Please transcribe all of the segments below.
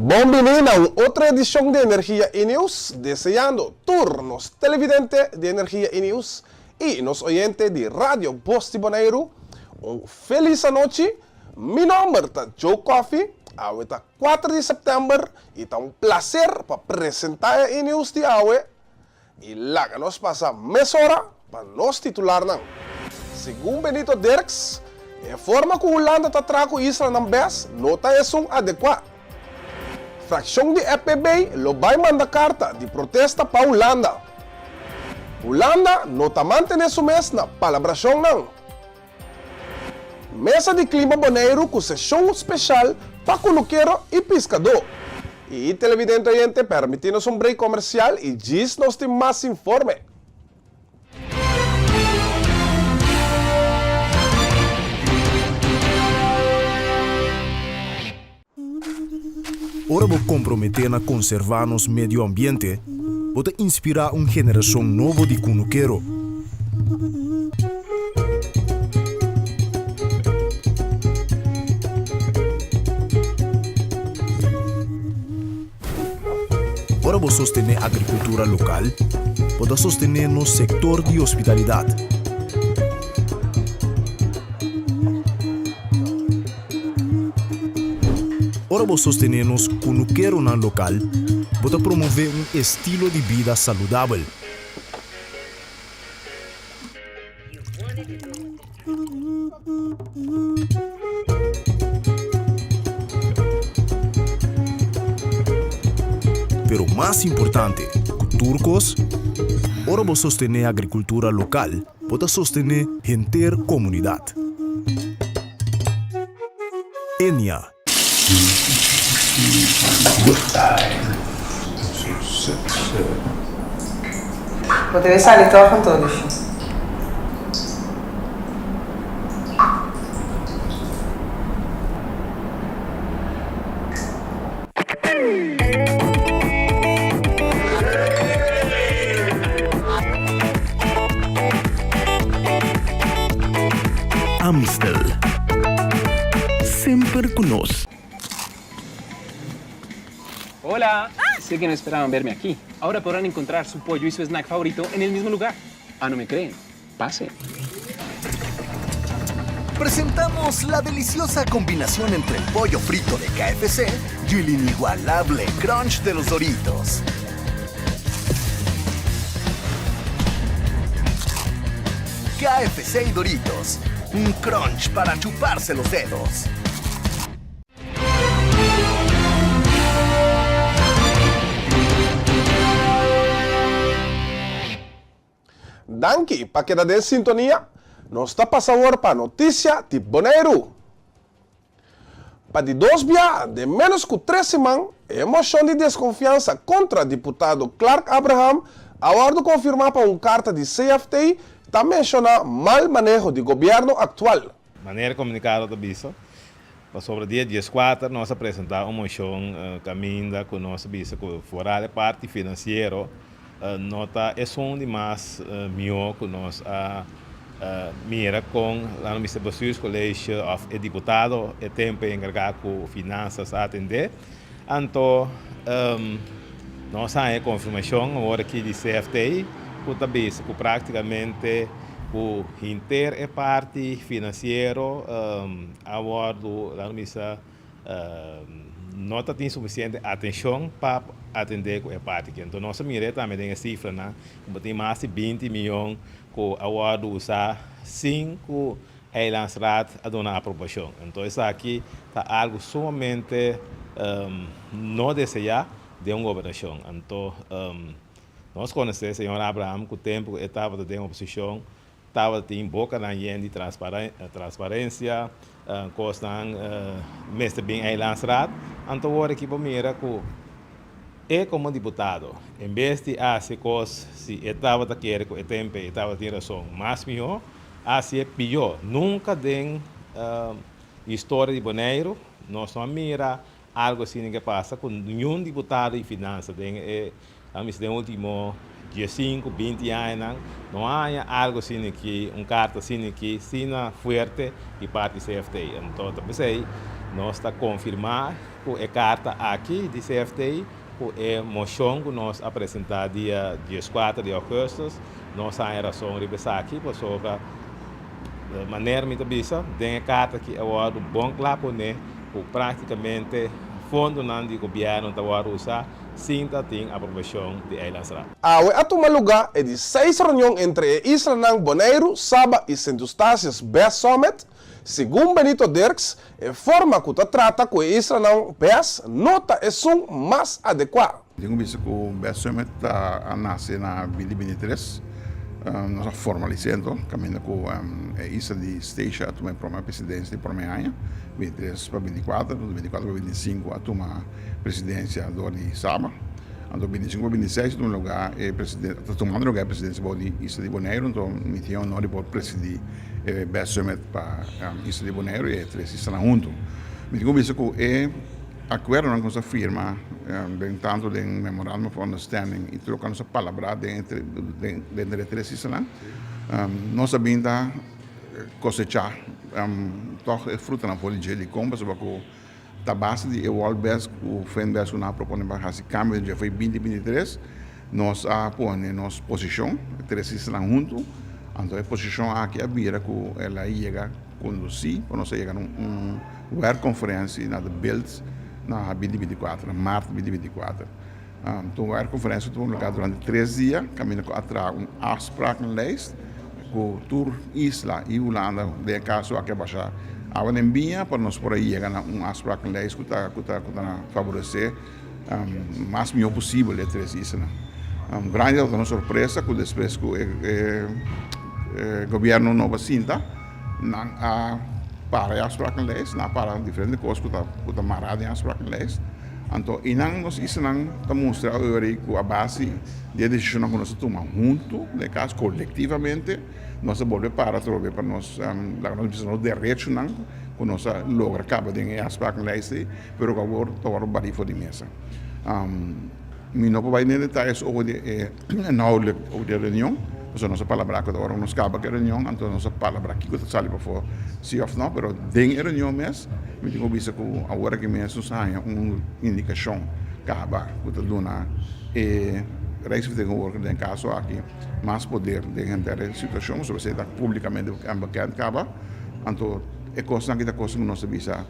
Bon bini na un otro edicion di Energia y Nieuws, deseando tur nos televidente di Energia y Nieuws y nos oyente di Radio Bos di Boneiru un feliz anochi. Mi nomber ta Joe Coffie, awe ta kuater di september y ta un placer pa presenta e E-Nieuws di awe. I laga nos pasa mesora pa nos titularnan. Segun Benito Dirks, e forma ku Hulanda ta traha ku islanan bes no ta esun adekuá. Frakshon di FPB lo bai manda karta di protesta pa Hulanda. Hulanda no ta mantené su mes na palabrashonnan. Mesa di Klima Boneiru ku seshon speshal pa kunukero i piskadó. I televidente oyente permití nos un break komersial i djis nos tin mas informe. Ora bo komprometé na konservá nos medio ambiente, bo ta inspirá un generashon nobo di kunukero. Ora bo sostené agrikultura lokal, bo ta sostené nos sektor di hospitalidat. Ora bo sostené nos kunukeronan lokal, bo ta promové un estilo di bida saludabel. Pero mas importante ku tur kos, ora bo sostené agrikultura lokal, Bo ta sostené henter komunidat. Enia. Bo debe sali tòg anto, Lushi. Amstel. Semper cu nos. Hola! Sé que no esperaban verme aquí. Ahora podrán encontrar su pollo y su snack favorito en el mismo lugar. Ah, no me creen? Pasen. Presentamos la deliciosa combinación entre el pollo frito de KFC y el inigualable crunch de los Doritos. KFC y Doritos, un crunch para chuparse los dedos. Danki pa keda den sintonia, nos ta pasa awor pa noticia di Boneiru. Pa di dos bia den menos ku tres siman, e mocion di desconfiansa contra diputado Clark Abraham a wordo confirma pa un carta di CFT ta menciona mal maneho di gobierno actual. Manera komunikado ta bisa, pasobra dia dieskuater nos a presentá un moshon kaminda ku nos a bisa ku foral e parti finansiero no ta esun di mas mihó ku nos a mira kon nan bisa Bestuurscollege òf e diputado e tempu e enkargá ku finansas a atendé. Anto nos haña e konfirmashon awor aki di CFT ku ta bisa ku práktikamente ku henter e parti finansiero a wòrdu, laga bisa, no ta tin sufisiente atenshon pa atendé ku e parti aki. Anto nos a mira tambe den e sifranan ku bo tin mas di binti mion ku a wòrdu usá sin ku Eilandsraad a duna aprobashon. Anto esaki ta algu sumamente no deseá den un gobernashon. Anto nos konosé señor Abraham ku tempu ku e tabata den oposishon tabata tin bokanan yen di transparensia, kosnan mester bin Eilandsraad. Anto awor aki bo mira ku e komo diputado en bes di hasi kos si e tabata kere ku e tempu e tabatin rason mas mihó, Haci e pió. Nunca den historia di Boneiru nos no a mira algo asina ke pasa ku niun diputado di finansa den e laga mi bisa den ultimo diesinku, binti añanan no a haña algo asina aki, un karta asina aki, asina fuerte di parti CFT. Anto ta p'esei Nos ta konfirmá ku e karta aki di CFT ku e moshon ku nos a presentá dia dieskuater di ougùstùs, nos haña rason riba esaki pasobra manera mi ta bisa den e karta aki a wòrdu bon kla poné ku práktikamente fondonan di gobièrnu ta wòrdu usá sin ta tin aprobashon di Eilandsraad. Awe a tuma lugá e di seis reunion entre e islanan Boneiru, Saba i Sint Eustatius BES Summit. Segun Benito Dirks, e forma ku ta trata ku e islanan BES no ta esun mas adekuá. Tin ku bisa ku BES Summit ta a nase na binti binti tres. Nos a formalis'é anto kaminda ku e isla di Statia a tuma e promé presidensia di promé aña, binti tres pa binti kuater, binti kuater pa binti sinku a tuma presidensia dor di Saba. Anto binti sinku pa binti seis a tuma lugá e presiden ta tumando lugá e presidensia bou di isla di Boneiru, anto mi tin e honor di por presidí e BES Summit pa isla di Boneiru i e tres islanan huntu. Mi tin ku bisa ku e akuerdonan ku nos a firma den tantu den Memorandum of Understanding i tur loke nos a palabrá den e den e tres islanan, nos a bin ta kosechá tòg e frutanan for di dje. Dikon? Pasobra ku Ta base di e World-BES ku FinBES ku nan a propone pa hasi kambio dje foi 2023, nos a pone nos posishon, e tres islanan huntu, anto e posishon aki a bira ku el a yega kondusí pa nos a yega na un werkkonferensi na de Bilt na 2024, na mart 2024. Anto un werkkonferensi tuma lugar durante tres dia kaminda ku a traha un afsprakenlijst ku tur isla i Hulanda den e kaso aki a basha awa den biña pa nos por a yega na un afsprakenlijst ku ta ku ta ku ta faboresé mas mihó posibel e tres islanan. Grandi tabata nos sorpresa ku despues ku e e gobièrnu nobo a sinta nan a para e afsprakenlijst, nan a para diferente kos ku ta ku ta mará den e afsprakenlijst. Anto einan nos islanan ta mustra awor ku a base di e desishonnan ku nos a tuma huntu den e kas kolektivamente nos a bolbe para atrobe pa nos laga nos bisa nos derechonan ku nos a logra kaba den e afsprakenlijst ei pero ku awor ta wòrdu barí for di mesa. Mi no por bai den detayes over di e inhoudelijk over di e reunion pasobra nos a palabrá ku ta ora ku nos kaba ku e reunion anto nos a palabrá kiko ta sali pafó si òf no pero den e reunion mes Mi tin ku bisa ku awor aki mes nos a haña un indikashon kaba ku ta duna e Rijksvertegenwoordiger den e kaso aki mas poder den henter e situashon pasobra esei ta públikamente bekend kaba. Anto e kosnan aki ta kosnan ku nos ta bisa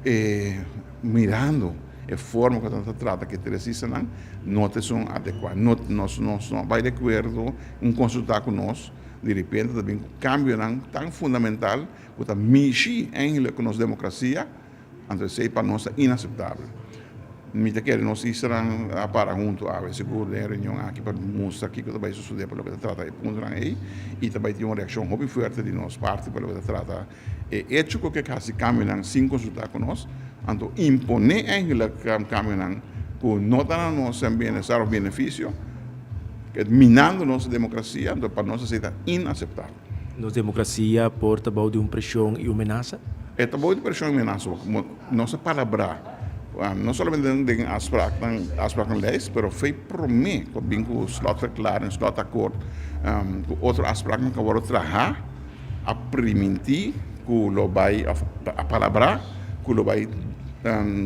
e mirando e forma ku nan ta trata ku e teresistanan no ta esun adekuá. Nos no a bai di akuerdo un konsultá ku nos di repente ta bin ku kambionan tan fundamental Ku ta mishi eigenlijk ku nos demokrasia, anto esei pa nos ta inaseptabel. Mi ta kere nos islanan a para huntu awe sigur den e reunion aki pa mustra kiko ta bai sosodé pa loke ta trata e puntonan ei i ta bai tin un reakshon hopi fuerte di nos parti pa loke ta trata e echo ku ke hasi kambionan sin konsultá ku nos, anto imponé eigenlijk kambionan ku no ta na nos bienestar òf benefisio, minando nos demokrasia, anto pa nos esei ta inaseptabel. Nos demokrasia por ta bou di un preshon i un menasa? E ta bou di preshon i menasa. Nos a palabrá, no solamente den afspraaknan, afsprakenlijst, pero fei promé ku a bin ku slotverklaring, slotakkoord, ku otro afspraaknan ku a wòrdu trahá, a primintí ku lo bai, òf a palabrá ku lo bai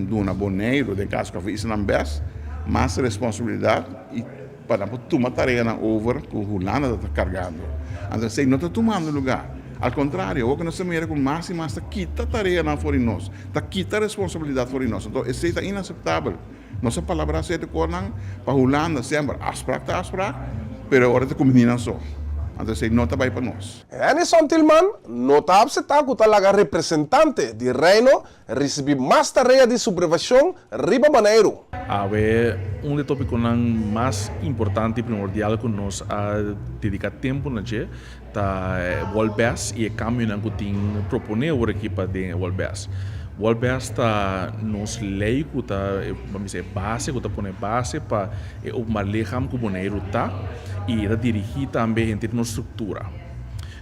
duna Boneiru, den kaso ku a for Islanan bes, mas responsabilidat i. Pa nan por tuma tareanan over ku Hulanda ta kargando. Anto esei no ta tumando lugá. Al kontrario, awor ku nos ta mira ku mas i mas ta kita tareanan for di nos, ta kita responsabilidat for di nos. Anto esei ta inaseptabel. Nos a palabrá sierto kosnan pa Hulanda semper, afsprak ta afsprak, pero awor ta kumbiní nan so. Anto esei no ta bai pa nos. Hennyson Thielman no ta apseptá ku ta laga representante di Reino Risibí mas tarea di subrevashon riba Boneiru. Awe, un di e tópikonan mas importante i primordial ku nos a dediká tempu na dje ta Wolbes i e kambionan ku tin proponé awor aki pa den e Wolbes. Wolbes ta nos lei ku ta, ban bisa, e base ku ta pone base pa e openbaar lichaam ku Boneiru ta i e ta dirigí tambe henter nos struktura.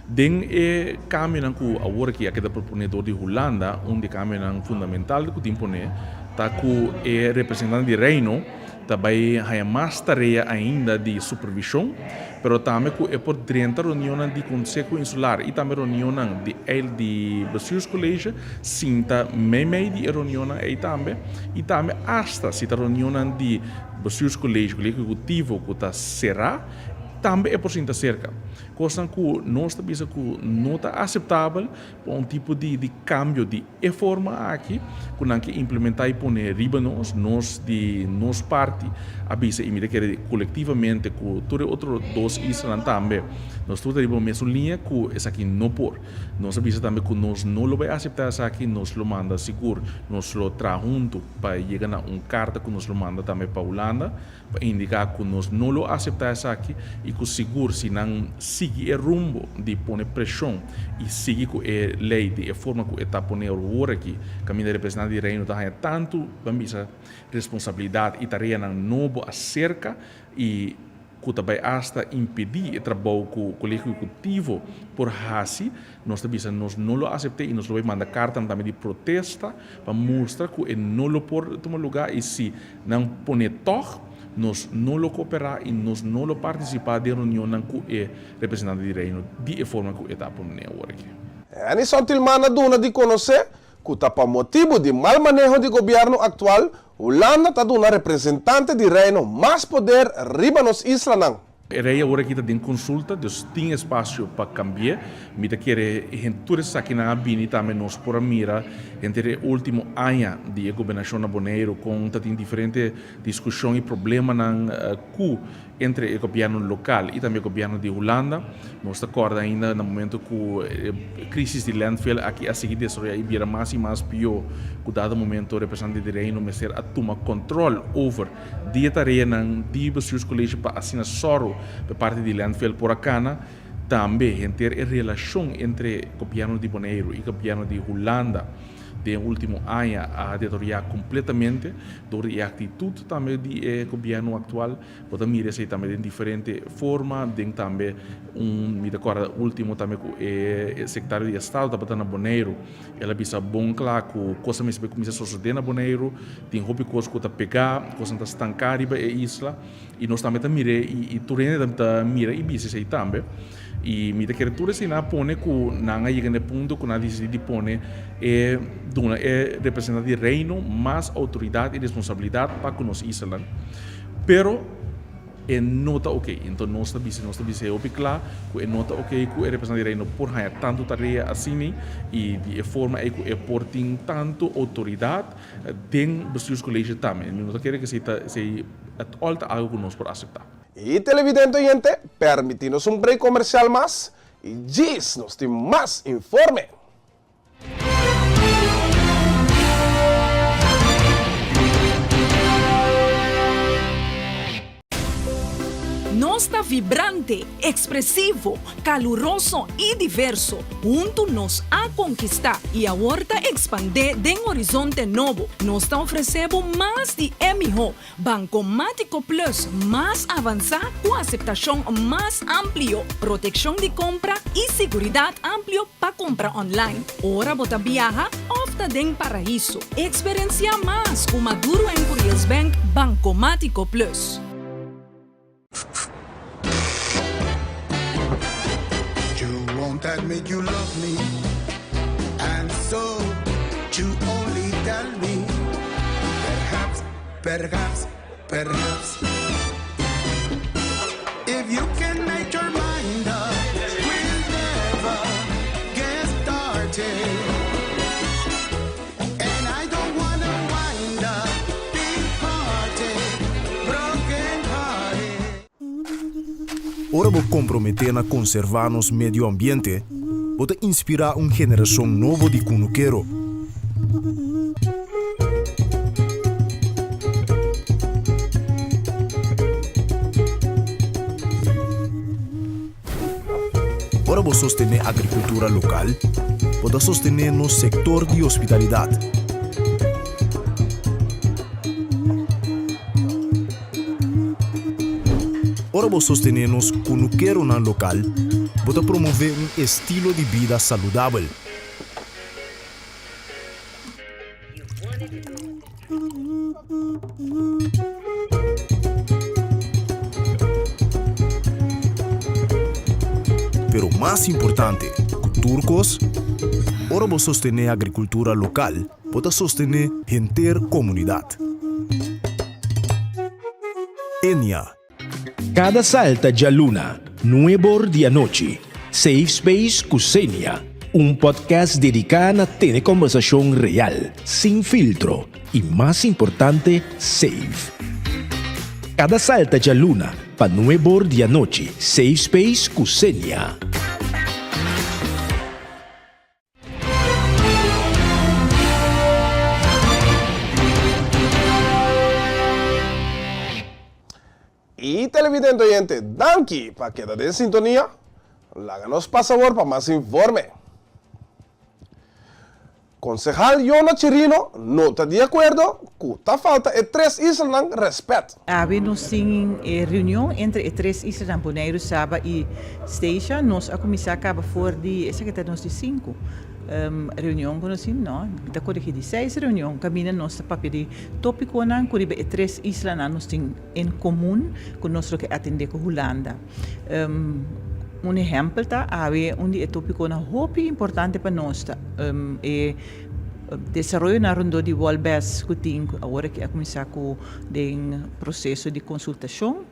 Den e kambionan ku awor aki a keda proponé dor di Hulanda, un di e kambionan fundamental ku tin poné ta ku e representante di Reino ta bai haña mas tarea ainda di supervishon, pero tambe ku e por drenta reunionnan di Konseho Insular i tambe reunionnan di di Bestuurscollege, sinta meimei di e reunionnan ei tambe, i tambe asta si ta reunionnan di Bestuurscollege, Kolegio Ehekutivo ku ta será, tambe e por sinta serka. Kosnan ku nos ta bisa ku no ta aseptabel pa un tipo di di kambio di e forma aki ku nan ke implementá i pone riba nos. Nos di nos parti a bisa i mi ta kere kolektivamente ku tur e otro dos islanan tambe nos tur ta riba mesun liña ku esaki no por. Nos a bisa tambe ku nos no lo bai aseptá esaki, nos lo manda sigur, nos lo traha huntu pa yega na un karta ku nos lo manda tambe pa Hulanda pa indiká ku nos no lo aseptá esaki i ku sigur si nan sigui e rumbo di pone preshon i sigui ku e lei di e forma ku e ta pone awor aki kaminda representante di Reino ta haña tantu ban bisa responsabilidat i tareanan nobo aserka i ku ta bai asta impedí e trabou ku Kolegio Ehekutivo por hasi, nos ta bisa nos no lo asept'é i nos lo bai manda kartanan tambe di protesta pa mustra ku e no lo por tuma lugá i si nan pon'é tòg, nos no lo koperá i nos no lo partisipá den reunionnan ku e representante di Reino di e forma ku e ta pon'é awor aki. Enison Tilman a duna di konosé ku ta pa motibu di mal maneho di gobièrnu aktual, Hulanda ta duna representante di Reino mas poder riba nos islanan. E rei awor aki ta den konsulta, dus tin espasio pa kambi'é. Mi ta kere henter tur esakinan a bini tambe nos por a mira henter e último aña di e gobernashon na Boneiru kon ta tin diferente diskushon i problemanan ku Entre e gobièrnu lokal i tambe e gobièrnu di Hulanda. Nos ta kòrda ainda na momento ku e krísis di landfill aki a sigui desaroyá i bira mas i mas pió ku dado momento representante di Reino mester a tuma kòntròl over di e tareanan di Bestuurscollege pa asina sòru pa e parti di landfill por a kana. Tambe henter e relashon entre gobièrnu di Boneiru i gobièrnu di Hulanda den e último aña a deteriorá kompletamente dor di e aktitut tambe di e gobièrnu aktual. Bo ta mira esei tambe den diferente forma, den tambe un, mi ta kòrda último tambe ku e sekretario di estado tabata na Boneiru, el a bisa bon kla ku kos a mester kuminsá sosodé na Boneiru, tin hopi kos ku ta pegá, kosnan ta stanká riba e isla i nos tambe ta mir'é i tur hende ta mira i bisa esei tambe. I mi ta kere tur esei nan a pone ku nan a yega na e punto ku nan a disidí di pone e duna e representante di Reino mas outoridat i responsabilidat pa ku nos islanan. Pero e no ta oke. Enton nos ta bisa, nos ta bisa e hopi kla ku e no ta oke ku e representante di Reino por haña tantu tarea asina i di e forma ei ku e por tin tantu outoridat den Bestuurscollege tambe. Mi no ta kere ku esei ta esei at all ta algu ku nos por aseptá. Y televidente oyente, permiti nos un break comercial mas y djis nos tin mas informe. Nos ta vibrante, ekspresivo, kaluroso i diverso. Huntu nos a konkistá i awor ta ekspandé den horizonte nobo. Nos ta ofresé bo mas di e mihó. Bankomátiko Plus mas avansá ku aseptashon mas amplio, protekshon di kompra i siguridat amplio pa kumpra online, ora bo ta biaha òf ta den paraiso. Eksperensiá mas ku Maduro en Curiels Bank Bankomátiko Plus. You won't admit you love me And so you only tell me Perhaps, perhaps, perhaps If you can make your mind up We'll never get started And I don't wanna wind up Big party, broken hearted Ora bo komprometé na konservá nos medio ambiente, bo ta inspirá un generashon nobo di kunukero. Ora bo sostené agrikultura lokal, bo ta sostené nos sektor di hospitalidat. Ora bo sostené nos kunukeronan lokal, bo ta promové un estilo di bida saludabel. Pero mas importante ku tur kos, ora bo sostené agrikultura lokal, bo ta sostené henter komunidat. Enia. Kada salta djaluna, nuebor di anochi, Safe Space ku Xenia, un podcast dediká na tene kòmbersashon real, sin filtro i mas importante, safe. Kada salta djaluna pa nuebor di anochi, Safe Space ku Xenia. Y televidente oyente, danki pa keda den sintonia. Laga nos pasa awor pa mas informe. Konsehal Yona Chirino no ta di akuerdo ku ta falta e tres islanan rèspèt. Awe nos tin e reunion entre e tres islanan Boneiru, Saba i Statia. Nos a kuminsá kaba for di, esaki ta nos di sinku reunion ku nos tin, no, mi ta korigí, di seis reunion kaminda nos ta papia di tópikonan ku riba e tres islanan nos tin en komun ku nos lo ke atendé ku Hulanda. Un ehèmpel ta awe un di e tópikonan hopi importante pa nos ta e desaroyonan rondó di Wolbes ku tin awor aki a kuminsá ku den proseso di konsultashon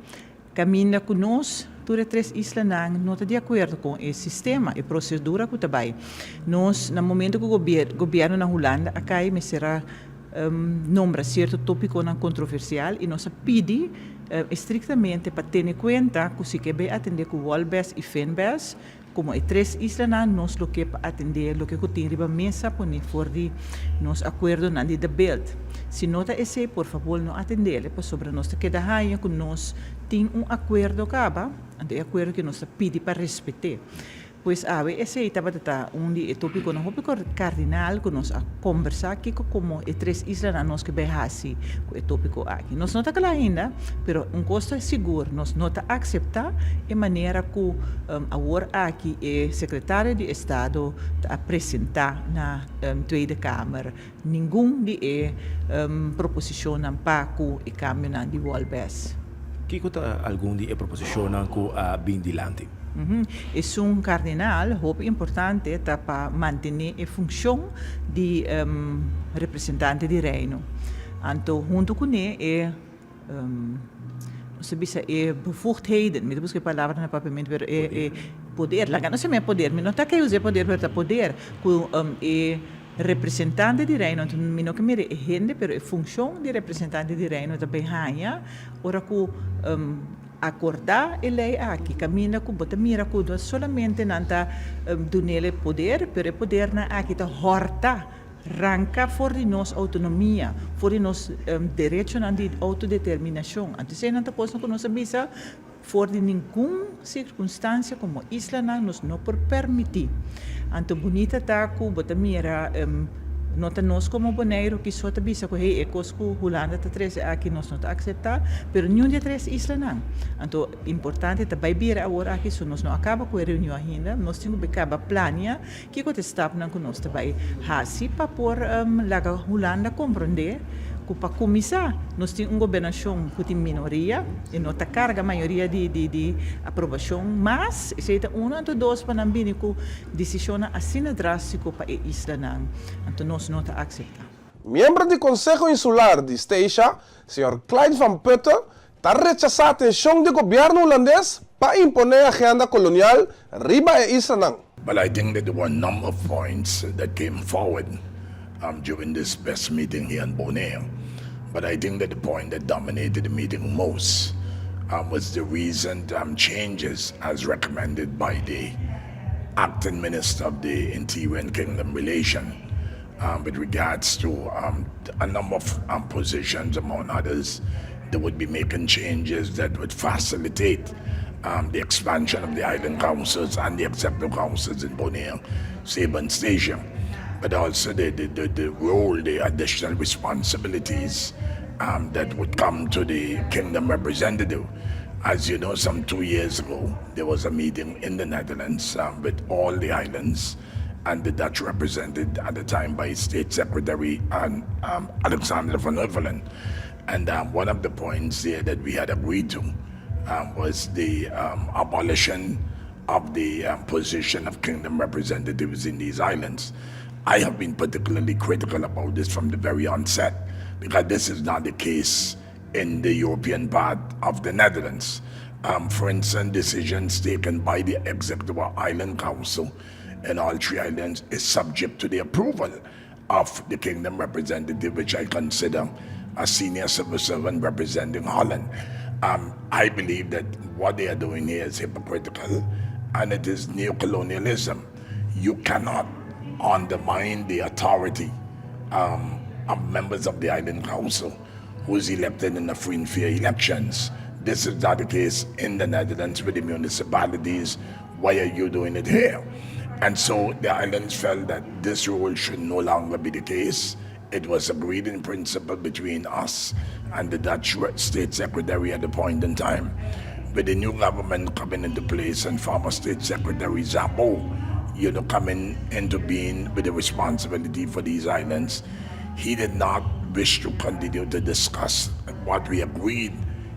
kaminda ku nos tur e tres islanan no ta di akuerdo kon e sistema, e prosedura ku ta bai. Nos na momento ku gobièrnu na Hulanda a kai mester a nombra sierto tópikonan kontroversial i nos a pidi Estriktamente pa tene kuenta ku si ke bay atendé ku Wolbes i Finbes, komo e tres islanan nos lo ke pa atendé loke ku tin riba mesa pone for di nos akuerdonan di De Bilt. Si no ta esei por fabor no atendele pasobra nos ta keda haña ku nos tin un akuerdo kaba, anto e akuerdo ke nos ta pidi pa respeté. Pues awe esei tabata ta un di e tópikonan hopi kardinal ku nos a kombersá kiko komo e tres islanan nos ke bai hasi ku e tópiko aki. Nos no ta kla ainda, pero un kos ta sigur, nos no ta akseptá e manera ku awor aki e sekretario di estado ta a presentá na Tweede Kamer ningun di e proposishonnan pa ku e kambionan di Wolbes. Kiko ta algun di e proposishonnan ku a bin dilanti? Esun kardinal hopi importante ta pa mantené e funshon di representante di Reino. Anto huntu kuné e, nos ta bisa e bevoegdheden, mi ta buska e palabra na papiamentu pero e poder, laga nos yama e poder, mi no ta ke usa e poder pero ta poder ku e representante di Reino, anto mi no ke mira e hende pero e funshon di representante di Reino ta bay haña ora ku Akordá e lei aki, kaminda ku bo ta mira ku no solamente nan ta dunel e poder, pero e podernan aki ta hòrta, ranka for di nos outonomia, for di nos derechonan di outodeterminashon. Anto esei nan ta kosnan ku nos a bisa for di ningun sirkunstansia komo islanan nos no por permití. Anto bunita ta ku bo ta mira no ta nos komo Boneiru ki so ta bisa ku hey e kos ku Hulanda ta trese aki nos no ta akseptá, pero niun di e tres islanan. Anto importante ta bai bira awor aki so nos no a kaba ku e reunion ainda, nos tin ku bai kaba plania kiko ta e stapnan ku nos ta bai hasi pa por laga Hulanda komprondé ku pa kuminsá nos tin un gobernashon ku tin minoria i no ta karga mayoria di di aprobashon mas, esei ta uno, anto dos pa nan bini ku desishonnan asina drástiko pa e islanan, anto nos no ta akseptá. Miembro di Konseho Insular di Statia, señor Clyde van Putten, ta rechasá atenshon di gobièrnu hulandes pa imponé agenda kolonial riba e islanan. But I think that there were a number of points that came forward during this best meeting here in Bonaire. But I think that the point that dominated the meeting most was the recent changes as recommended by the acting minister of the Interior and Kingdom Relation with regards to a number of positions, among others, they would be making changes that would facilitate the expansion of the island councils and the executive councils in Bonaire, Saba and Statia, but also the, the, the, the role, the additional responsibilities that would come to the kingdom representative. As you know, some two years ago, there was a meeting in the Netherlands with all the islands and the Dutch represented at the time by State Secretary um, Alexander van Huffelen. And um, one of the points there that we had agreed to um, was the um, abolition of the um, position of kingdom representatives in these islands. I have been particularly critical about this from the very onset because this is not the case in the European part of the Netherlands. Um, for instance, decisions taken by the Executive Island Council in all three islands is subject to the approval of the kingdom representative, which I consider a senior civil servant representing Holland. Um, I believe that what they are doing here is hypocritical and it is neocolonialism. You cannot undermine the authority um, of members of the Island Council who is elected in the free and fair elections. This is not the case in the Netherlands with the municipalities. Why are you doing it here? And so the islands felt that this rule should no longer be the case. It was agreed in principle between us and the Dutch State Secretary at the point in time. With the new government coming into place and former State Secretary Szabo, you know, coming into being with the responsibility for these islands, he did not wish to continue to discuss what we agreed,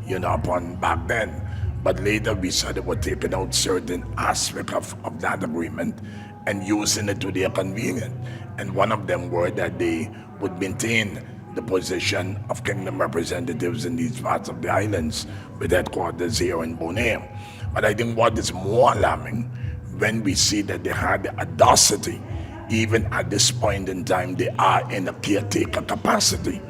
you know, upon back then. But later we said they were taking out certain aspect of, of that agreement and using it to their convenience. And one of them were that they would maintain the position of kingdom representatives in these parts of the islands with headquarters here in Bonaire. But I think what is more alarming when we see that they had the audacity, even at this point in time, they are in a caretaker capacity.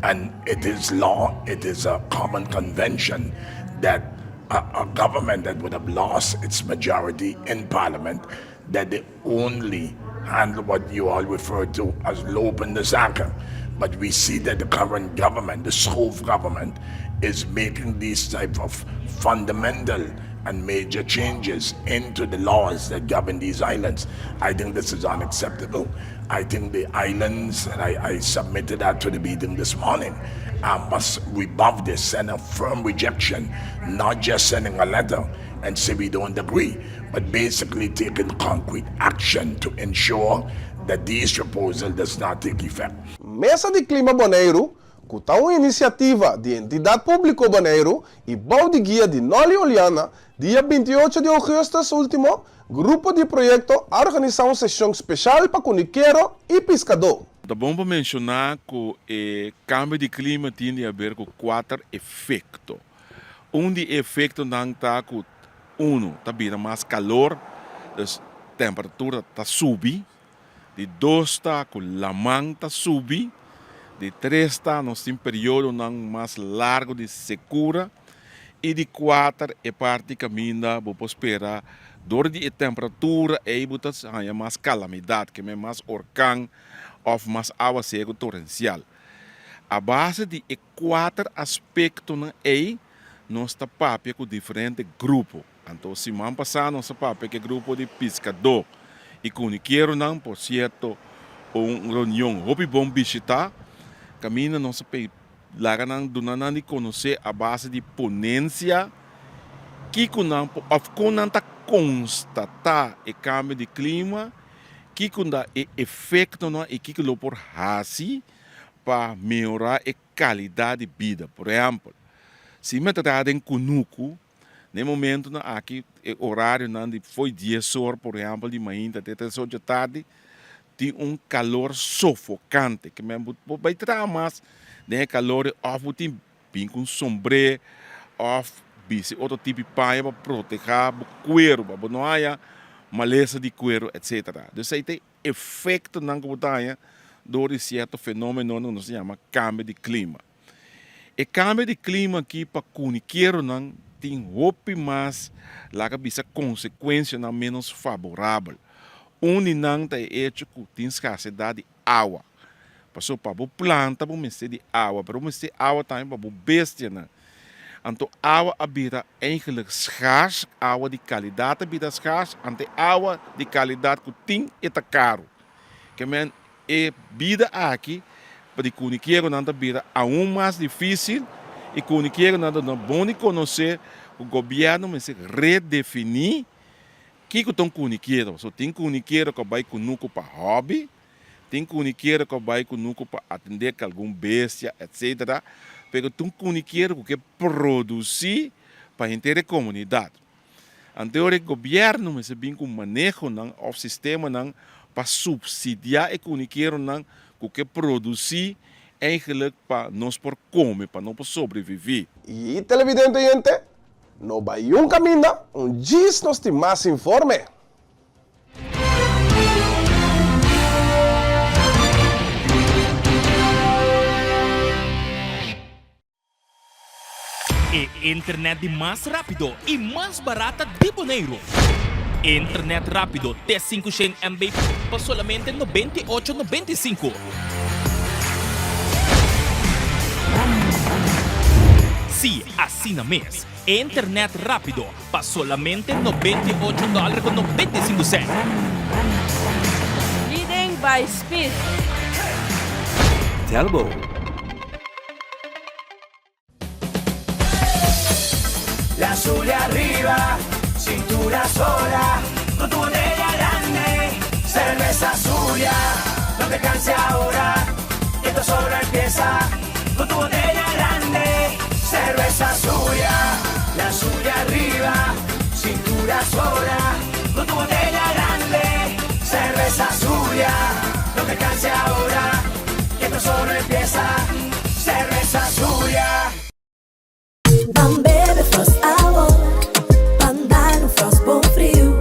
And it is law, it is a common convention that a, a government that would have lost its majority in parliament, that they only handle what you all refer to as lopende zaken. But we see that the current government, the Schoof government, is making these type of fundamental and major changes into the laws that govern these islands. I think this is unacceptable. I think the islands, and I, I submitted that to the meeting this morning, uh, must rebuff this, send a firm rejection, not just sending a letter and say we don't agree, but basically taking concrete action to ensure that this proposal does not take effect. Mesa di Klima Boneiru, ku ta un inisiativa di Entidat Públiko Boneiru i bou di guia di Nolly Oleana, dia 28 di ougùstùs último, grupo di proyekto a organisá un seshon spesial pa kunukero i piskadó. Ta bon pa menshoná ku e kambio di klima tin di haber ku kuater efekto. Un di e efektonan ta ku unu, ta bira mas kalor, dus temperatura ta subi. Di dos ta ku laman ta subi. Di tres ta nos tin periodonan mas largu di sekura. I di kuater e parti kaminda bo por spera dor di e temperatura ei bo ta haña mas kalamidat, ke men mas orkan òf mas awaseru torensial. A base di e kuater aspektonan ei nos ta papia ku diferente grupo. Anto siman pasá nos a papia ku e grupo di piskadó i kunikeronan, por sierto un reunion hopi bon bishitá, kaminda nos a laga nan duna nan di konosé a base di ponensia kiko nan por òf kon nan ta konstatá e kambio di klima, kiko ta e efektonan i kiko lo por hasi pa mehorá e kalidat di bida. Por ehèmpel, si mi ta traha den kunuku, Na e momentonan aki e orarionan di fo'i dies or por ehempel di mainta te tres or dje tardi tin un kalor sofokante ke men bo bai traha mas den e kalor ei òf bo tin bin ku un sombré òf bisti otro tipo di paña pa proteha bo kueru pa bo no haya malesa di kueru etsetera. Dus ei ta e efektonan ku bo ta haña dor di sierto fenomenonan ku nos ta yama kambio di klima. E kambio di klima aki pa kunikeronan tin hopi mas laga bisa konsekuensianan ménos faborabel. Un di nan ta e echo ku tin skarsedat di awa. Pasobra pa bo planta bo mester di awa, pero bo mester awa tambe pa bo bestianan. Anto awa a bira eigenlijk schaars, awa di kalidat a bira schaars, anto e awa di kalidat ku tin e ta karu. Ke men E bida aki pa di kunikieronan ta bira aun mas difísil i kunikieronan ta duna bon di konosé ku gobièrnu mester redefiní kiko ta un kunikiero. Pasobra tin kunikiero ku a bai kunuku pa hòbi, tin kunikiero ku a bai kunuku pa atendé ku algun bestia etsetera, pero tin kunikiero ku ke produsí pa henter e komunidat. Anto ora e gobièrnu mester bin ku manehonan òf sistemanan pa supsidiá e kunikeronan ku ke produsí eigenlijk pa nos por kome, pa nos por sobreviví. I televidente oyente, no bai un kaminda, un djis nos tin mas informe. E internet di mas rápido i mas barata di Boneiru. Internet rápido te 500 MB pa solamente 98,95. Sí, asina mes. Internet rápido pa solamente 98 dòler ku 95 sènt. Leading by speed. Telbo. La Zulia arriba, cintura sola, con tu botella grande, cerveza Zulia, no te canses ahora, que esto solo empieza, con tu botella grande, cerveza Zulia, la Zulia arriba, cintura sola, con tu botella grande, cerveza Zulia, no te canses ahora, que esto solo empieza, cerveza Zulia. Ban bebe Frost awor, ban dal un Frost bon friu.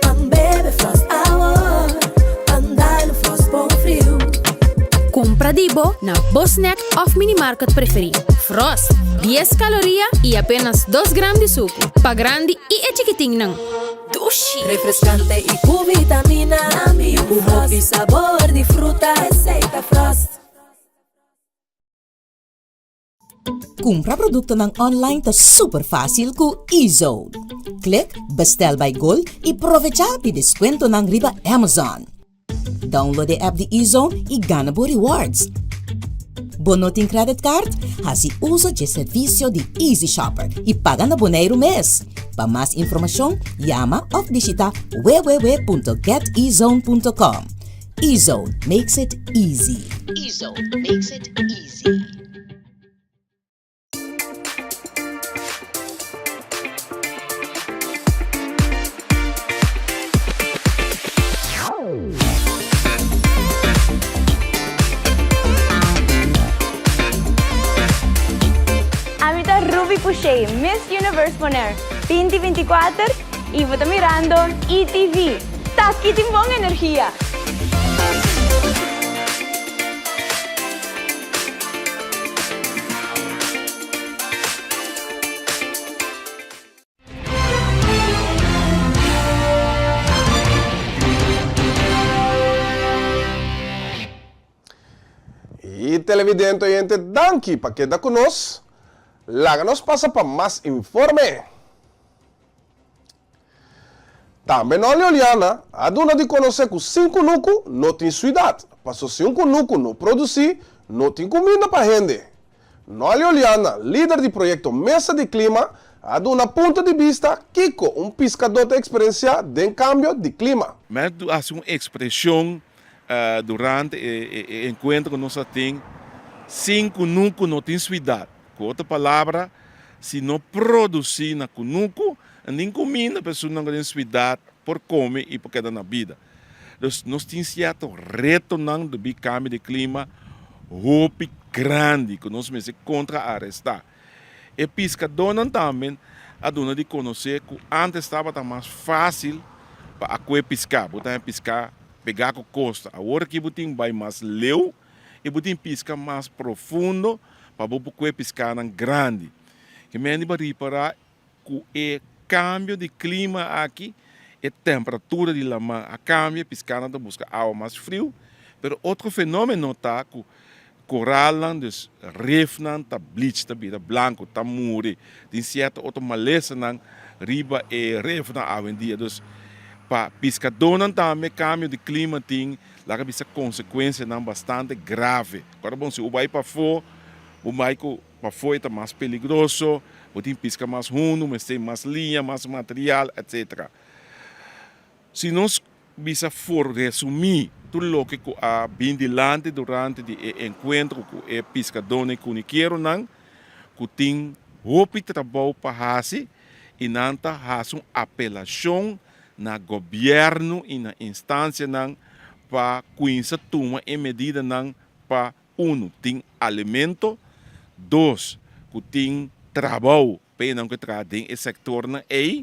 Ban bebe Frost awor, ban dal un Frost bon friu. Kumpra di bo na bo snack òf minimarket preferí. Frost, dies kaloria i apenas dos gram di suku. Pa grandi i e chikitinnan. Dushi! Refrescante y cu vitamina. Cu hopi sabor di fruta. Esey ta Frost. Kumpra produktonan online ta super fásil ku eZone. Klik Bestel by Gold i provechá di deskuentonan riba Amazon. Download e app di eZone i gana bo rewards. Bo no tin credit card? Hasi uso dje servisio di Easy Shopper i paga na Boneiru mes. Pa mas informashon, yama òf bishita www.getezone.com. eZone makes it easy. eZone makes it easy. Ami ta Ruby Pouchet, Miss Universe Bonaire 2024 y bo ta mirando ETV. T'aki tin bon energia! Y televidente oyente danki pa keda cu nos. Laga nos pasa pa mas informe. Tambe Nolly Oliana a duna di konosé ku sin kunuku no tin suidat, paso si un kunuku no produsí, no tin kuminda pa hende. Nolly Oliana, lider di proyekto Mesa di Klima, a duna punto di bista kiko un piskadó ta eksperensiá den kambio di klima. Mi a hasi un ekspreshon durante e enkuentro ku nos a tin, sin kunuku no tin suidat. Ku otro palabra, si no produsí na kunuku, nin kuminda pa esunnan ku den suidat por kome i por keda na bida. Dus nos tin sierto retonan debí kambio di klima hopi grandi ku nos mester kontraarestá. E piskadónan tambe a duna di konosé ku ántes tabata mas fásil pa a kue piská, bo ta haña piská pegá ku kosta. Awor aki bo tin bai mas leu i bo tin piska mas profundo pa bo por kue piskanan grandi. Ke mende bo a ripará ku e kambio di klima aki, e temperatura di laman a kambia, piskanan ta buska awa mas friu. Pero otro fenomeno ta ku koralnan, dus refnan ta bleach, ta bira blanku, ta muri. Tin sierto otro malesanan riba e refnan awendia. Dus pa piskadónan tambe kambio di klima tin Laga bisa konsekuensianan bastante grave. Kòrda bon, si bo bai pafó, bo bai ku pafó e ta mas peligroso, bo tin piska mas hundu, mester mas liña, mas material, etsetera. Si nos bisa for resumí tur loke ku a bin dilanti durante di e enkuentro ku e piskadónan i kunikeronan ku tin hopi trabou pa hasi. I nan ta hasi un apelashon na gobièrnu i na instansianan pa kuinsa tuma e medidanan pa unu tin alimento, dos ku tin trabou pa e nan ku traha den e sektornan ei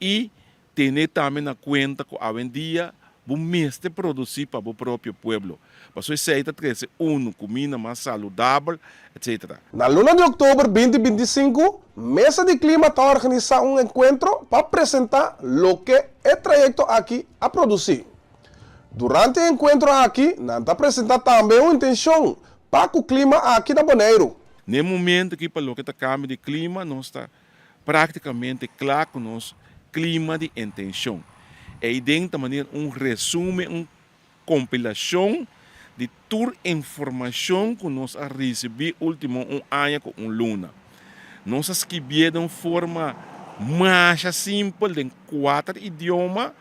i tene tambe na kuenta ku awendia bo mester produsí pa bo propio pueblo pasobra esei ta trese unu kuminda mas saludabel etcetera. Na luna di òktober 2025, Mesa di Klima ta organisá un enkuentro pa presentá loke e trayekto aki a produsí. Durante e enkuentro aki nan ta presentá tambe un intenshon pa ku klima aki na Boneiru. Na e momento aki pa loke ta kambio di klima nos ta práktikamente kla ku nos klima di intenshon. Eiden ta manera un resumen, un kompilashon di tur informashon ku nos a risibí último un aña ku un luna. Nos a skibié den un forma masha simpel den kuater idioma.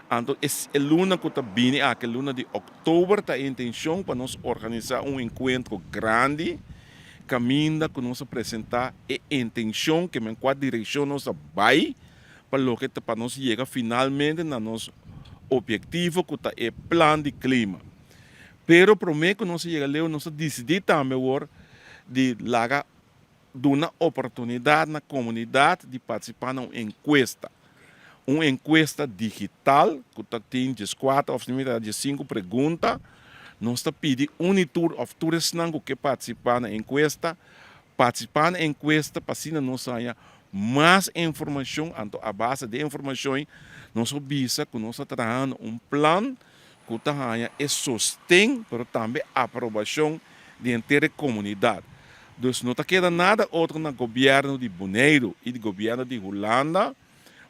Anto e luna ku ta bini aki, e luna di òktober, ta e intenshon pa nos organisá un enkuentro grandi kaminda ku nos a presentá e intenshon ke men kua direkshon nos a bai pa loke ta pa nos yega finalmente na nos obiektivo ku ta e plan di klima. Pero promé ku nos a yega leu nos a disidí tambe awor di laga duna oportunidat na komunidat di partisipá na un enkuesta. Un enkuesta digital ku ta tin dieskuater òf si no mi ta diesinku pregunta. Nos ta pidi un i tur òf tur esnan ku ke partisipá na e enkuesta, partisipá na e enkuesta pa asina nos haña mas informashon. Anto a base di e informashon ei nos por bisa ku nos ta trahando un plan ku ta haña e sosten pero tambe aprobashon di henter e komunidat. Dus no ta keda nada otro na gobièrnu di Boneiru i di gobièrnu di Hulanda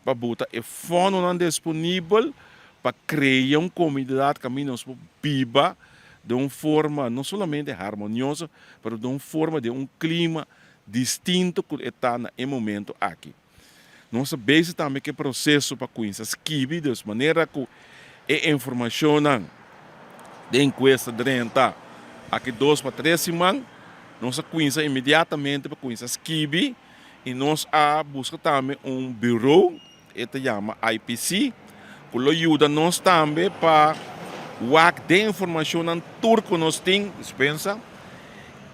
pa buta e fondonan disponibel pa krea un komunidat kaminda nos por biba den un forma no solamente harmonioso pero den un forma den un klima distinto ku e ta na e momento aki. Nos ta bezig tambe ku e proseso pa kuminsá skibi, dus manera ku e informashonnan den enkuesta drenta aki dos pa tres siman, nos a kuminsá inmediatamente pa kuminsá skibi i nos a buska tambe un buro, e ta yama IPC, ku lo yuda nos tambe pa wak den informashonnan tur ku nos tin, dispensa,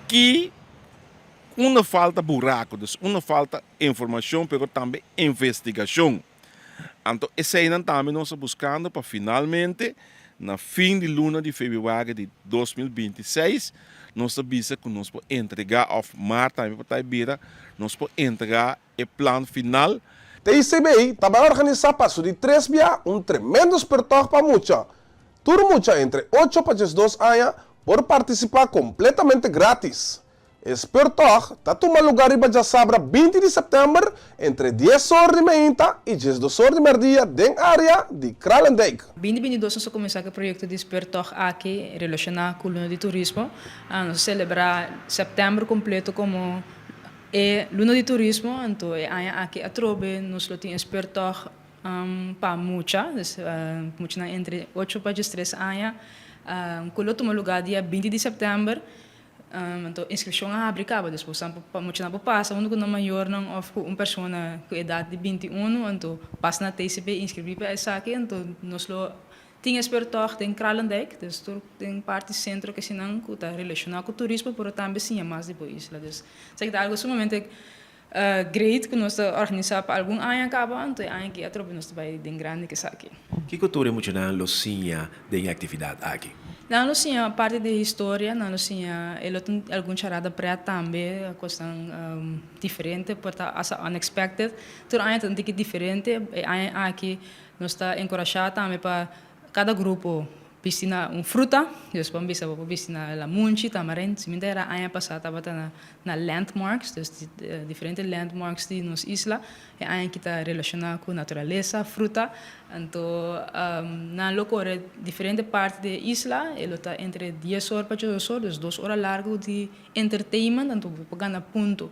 ki unda falta buraku, dus unda falta informashon pero tambe investigashon. Anto eseinan tambe nos ta buskando pa finalmente na fin di luna di februari di 2026 nos ta bisa ku nos por entregá òf mart tambe por ta bira nos por entregá e plan final. TCB ta bai organisá pa su di tres bia un tremendo spertòg pa mucha. Tur mucha entre ocho pa 12 aña por partisipá kompletamente grátis. E speurtocht ta tuma lugá riba djasabra 20 di sèptèmber entre dies or di meinta i 12 or di mèrdia den área di Kralendijk. 2022 nos a kuminsá ku e proyekto di speurtocht aki relashoná ku Luna di Turismo. Nos a selebrá sèptèmber kompleto komo e Luna di Turismo, anto e aña aki atrobe nos lo tin e speurtocht pa mucha, dus muchanan entre ocho pa diestres aña, ku lo tuma lugá dia 20 di sèptèmber. Anto inskripshon a habri kaba, dus bo sa pa muchanan por pasa huntu ku nan mayornan òf ku un persona ku edat di 21, anto pasa na TCB inskribí pa esaki, anto nos lo tin e speurtocht den Kralendijk, dus tur den parti sentro kesinan ku ta relashoná ku turismo pero tambe siña mas di bo isla. Dus esaki ta algu sumamente Great ku nos ta organisá pa algun aña kaba, anto e aña aki atrobe nos ta bai den grandi ku esaki. Kiko tur e muchanan lo siña den e aktividat aki? Nan lo siña parti di historia, nan lo siña e lo tin algun charada pret tambe, kosnan diferente, por ta hasta unexpected. Tur aña ta un tiki diferente, e aña aki nos ta enkurashá tambe pa kada grupo Bisti na un fruta, dus bo bisa bo por bisti na lamunchi, tamarind. Si mi ta era aña pasá tabata na na landmarks, dus diferente landmarks di nos isla. E aña aki ta relashoná ku naturalesa, fruta. Anto nan lo kore diferente parti di e isla, e lo ta entre dies or pa djesdos or, dus dos ora largu di entertainment, anto bo por gana punto.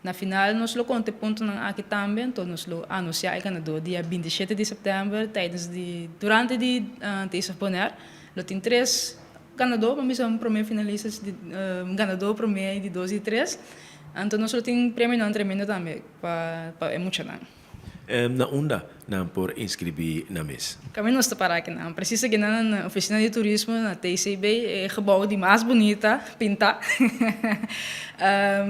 Na final nos lo konta e puntonan aki tambe, anto nos lo anunsiá e ganadó dia 27 di sèptèmber tijdens di durante di Taste of Bonaire. Lo tin tres ganadó, bo misa un promé finalista, ganadó promé i di dos i di tres. Anto nos lo tin premionan tremendo tambe pa pa e muchanan. Na unda nan por inskribí nan mes? Kaminda nos ta para akinan, presis akinan na Ofisina di Turismo na TCB, e gebou di mas bunita pintá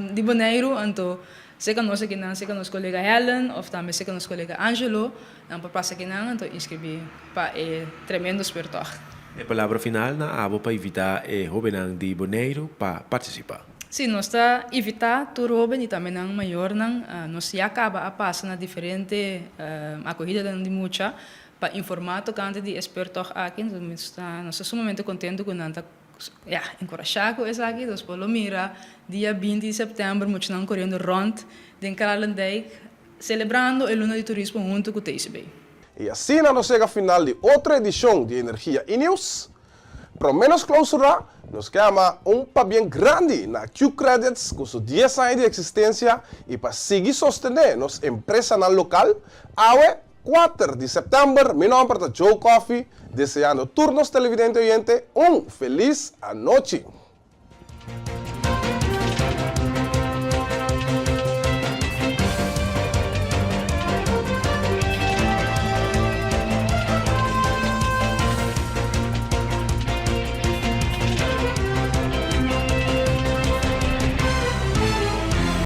di Boneiru. Anto serka nos akinan, serka nos kolega Helen òf tambe serka nos kolega Angelo, nan por pasa akinan anto inskribí pa e tremendo speurtocht. E palabra final na abo pa invitá e hóbennan di Boneiru pa partisipá. Sí, nos ta invitá tur hóben i tambe nan mayornan. Nos ya kaba a pasa na diferente akohidanan di mucha pa informá tokante di e speurtocht aki. Nos ta nos ta sumamente kontentu ku nan ta ya enkurashá ku esaki. Nos por lo mira dia 20 di sèptèmber muchanan koriendo rònt den Kralendijk selebrando e Luna di Turismo huntu ku TCB. I asina nos yega final di otro edishon di Energia i Nieuws. Promé nos klousurá, nos ke ama un pabien grandi na Qredits ku su dies aña di eksistensia i pa sigui sostené nos empresanan lokal. Awe, kuater di sèptèmber, mi nòmber ta Joe Coffie, deseando tur nos televidente oyente un felis anochi.